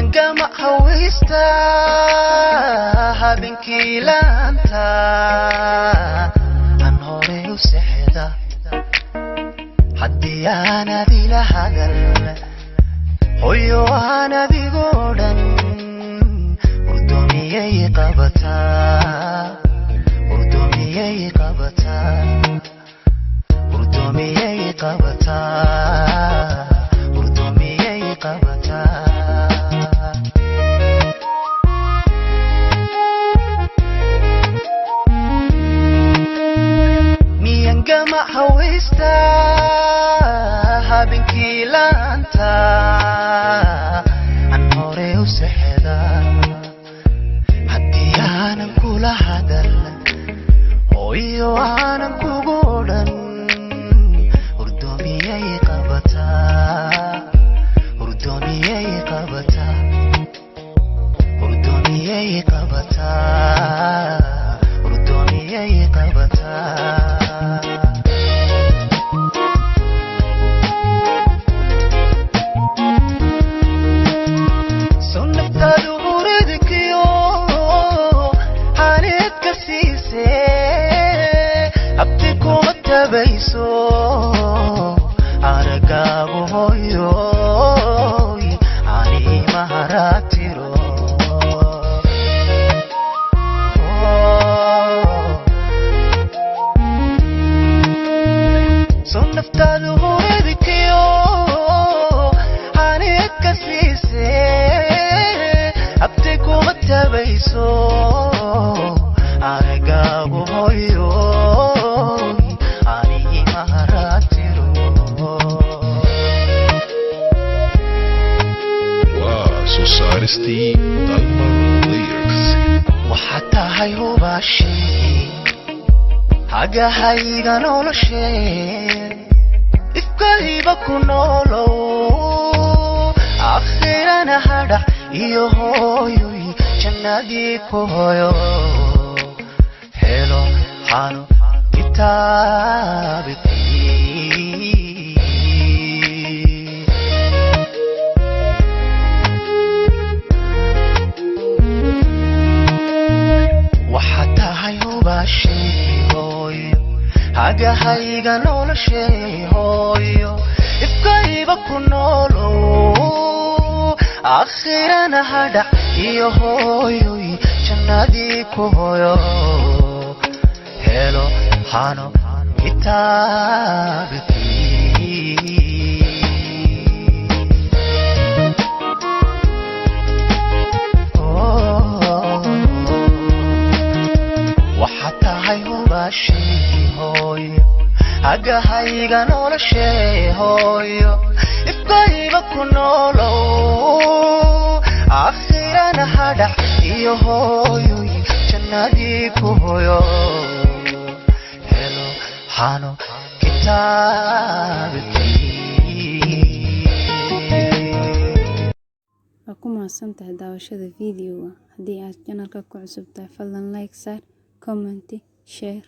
Miyangama hawaysta habeenkii laanta aan horey u sexda, haddii aanad ila hadal, hoyo, aan adigoo dhan, hurdo miyay qabataa? Hurdo miyay qabataa? Hurdo miyay qabataa? Hurdo miyay qabataa? Miyangama hawaysta habeenkii laanta aan horey u sexda, haddii aanan kula hadal, hooyo, aanan kugu odhan, hurdo miyay qabataa? Hurdo miyay qabataa? Hurdo miyay qabataa? Hurdo miyay qabataa? Soo naftaadu huridkiyo xaneed ka siise, abti kuma tabayso aragaagu, hooyoy, animaharaatiro. Soo naftaadu huridkiyo xaneed ka siise, abti kuma tabayso aragaagu, hooyoy, animaharaatiro. Waa soo saaristii Dalmar Lyrics. Waxaad tahay hubaashii hagahayga noloshee, ifkayba ku noolow, akhirana hadhax iyo hooyoy, jannadii ku hoyo, helo xano kitaabkii. Waxaad tahay hubaashii, hooyo, hagahayga noloshee, hooyo, ifkayba ku noolow, akhirana hadhac iyo hooyoy, jannadii ku hoyo, helo hano kitaabkii. Waxaad tahay hubaashii, hooyo, hagahayga noloshee, hooyo, ifkayba ku noolow, akhirana hadhac iyo hooyoy, jannadii ku hoyo, helo hano kitaabkii. Waa ku mahadsantahay daawashada video-ga. Haddii aad channel-ka ku cusub tahay, fadlan like saar, comment, share.